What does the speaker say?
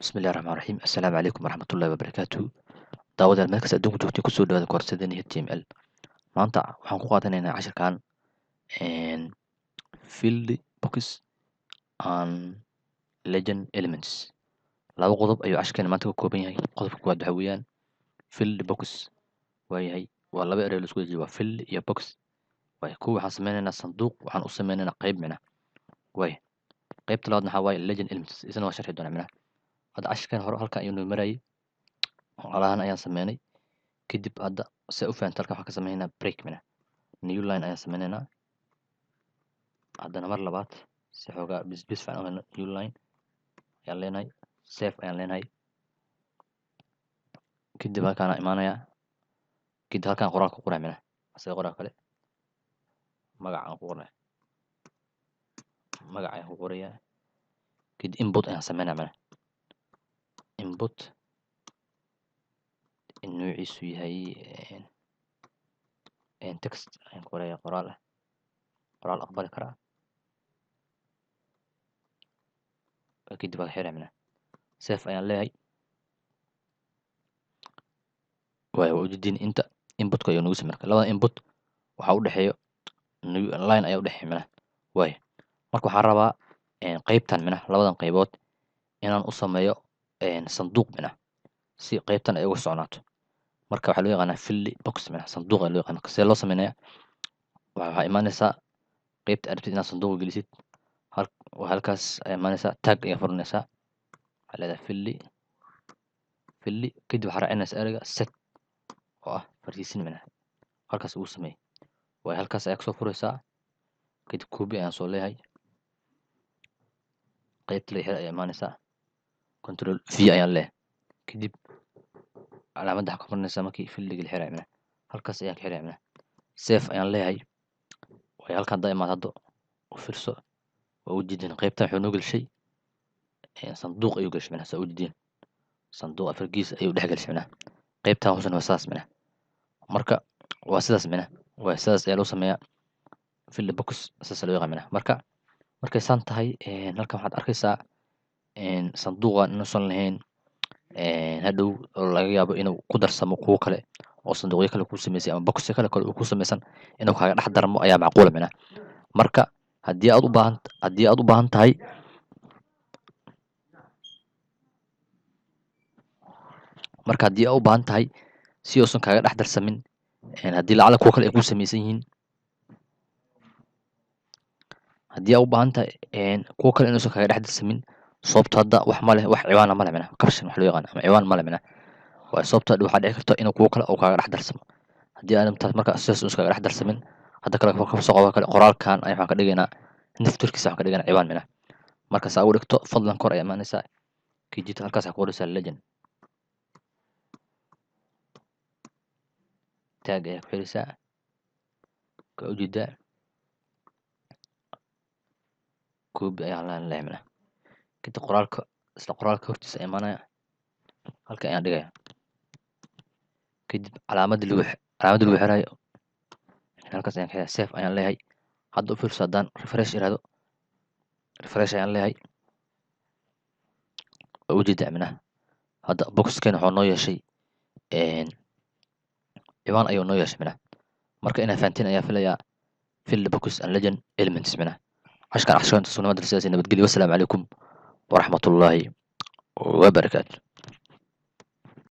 Bismillahi Raxmaani Raxiim. Assalaamu calaykum waraxmatullaahi wabarakaatuh. Daawadayaal, meel kasta adduunka joogtay, kusoo dhawaada koorsadeen HTML. Maanta waxaan ku qaadanaynaa cashirkan field box and legend elements. Laba qodob ayuu cashirkeena maanta ka kooban yahay. Qodobka koowaad waxaa weeyaan field box. Waayahay, waa laba erey la isku dejiyo, waa field iyo box. Waay, kow waxaan sameynaynaa sanduuq, waxaan u sameynaynaa qayb micna. Waay, qaybta labaadna waxaa waaye legend elements, isna waa sharxi doonaa micna. Hadda cashirkan hore halkan ayuu noo marayay, calahan ayaan sameynay. Kadib hadda se u fahamta, halkan waxaan ka sameynaynaa break micna, new line ayaan sameynaynaa. Haddana mar labaad si xoogaa bisbis fiican u helno, new line ayaan leenahay, save ayaan leenahay. Kadib halkaan imaanayaa, kadib halkaan qoraal ku qoraa micna, asaga qoraal kale magac aan ku qornay, magac ayaan ku qorayaa. Kadib input ayaan sameynaa micna, input in noociisu yahay text ayaan ku qorayaa, qoraal ah, qoraal aqbali karaa. Kadib waa xiraa micna, save ayaan leeyahay. Waay, waa ujeedin inta inputka ayuu nagu samey. Marka labada input waxaa u dhexeeyo new line ayaa u dhexeeya micna. Waay, marka waxaan rabaa qaybtan micna, labadan qaybood inaan u sameeyo sanduuq micna, si qaybtan ay uga socnaato. Marka waxaa loo yaqaanaa field box micna, sanduuq ayaa loo yaqaana. Marka see loo sameynaya? Waxaa imaanaysaa qaybta aad rabtid inaad sanduuqa gelisid, halkaas ayaa imaanaysaa, tag ayaa furanaysaa, waxaa leedahay field. Kadib waxaa raacinaysaa ereyga set oo ah fariisin micna, halkaas ugu sameey. Waay, halkaas ayaa kasoo furaysaa. Kadib copy ayaan soo leeyahay, qaybta laga xira ayaa imaanaysaa, Control V ayaan leeyahay. Kadib calaamadda waxaa ka furanaysaa markii fieldiga la xirayo micna, halkaas ayaan ka xiraya micna, save ayaan leeyahay. Waay, halkan haddaa imaado hadda u fiirso, waa ujeedin qaybtan wuxuu noo gelshay sanduuq ayuu gelshay micna. Saa ujeedin, sanduuq afar gees ayuu dhex gelshay micna. Qaybtan hoosena waa sidaas micna. Marka waa sidaas micna, waa sidaas ayaa loo sameeyaa field box, sidaas loo yaqaan micna. Marka markay saan tahay, halkan waxaad arkaysaa sanduuqan inuusan lahayn hadhow oo laga yaabo inuu ku darsamo kuwo kale oo sanduuqyo kale ku sameysay ama boxyo kale kale uu ku sameysan, inuu kaaga dhex darmo ayaa macquula micna. Marka haddii aad u baahan tahay, marka haddii aad u baahan tahay si uusan kaaga dhex darsamin, haddii lacala kuwo kale ay ku sameysan yihiin, haddii aad u baahan tahay kuwo kale inuusan kaaga dhex darsamin, sababto hadda wax ma leh, wax ciwaana ma leh micna, caption wax loo yaqaan ama ciwaan ma leh micna. Waayo, sababto hadda waxaa dhici karta inuu kuwo kale uu kaaga dhex darsamo. Haddii aadan taas marka sidaas uusan kaaga dhex darsamin, hadda kale ka soo qabo kale qoraalkan ayaa waxaan ka dhigaynaa, naftirkiisa waxaan ka dhigaynaa ciwaan micna. Marka saa ugu dhigto, fadlan kor ayaa imaanaysaa, kijita halkaas waxaa ku qoraysaa legend, tag ayaa ku xiraysaa, ka ujeedaa, copy ayaan leeyahay micna. Kadib qoraalka, isla qoraalka hortiisa imaanaya, halka ayaan dhigaya. Kadib calaamadda lagu xirayo halkaas ayaan ka xiraya, save ayaan leeyahay. Hadda u fiirso, haddaan refresh iraahdo, refresh ayaan leeyahay, waa ujeedaa micnaha. Hadda boxkan wuxuu noo yeeshay ciwaan ayuu noo yeeshay micnaha. Marka inaad fahanteen ayaa filayaa field box and legend elements micnaha. Cashkan cashkan sugnaa sidaas, nabadgelyo, wassalaamu calaykum waraxmatullaahi wabarakaatu.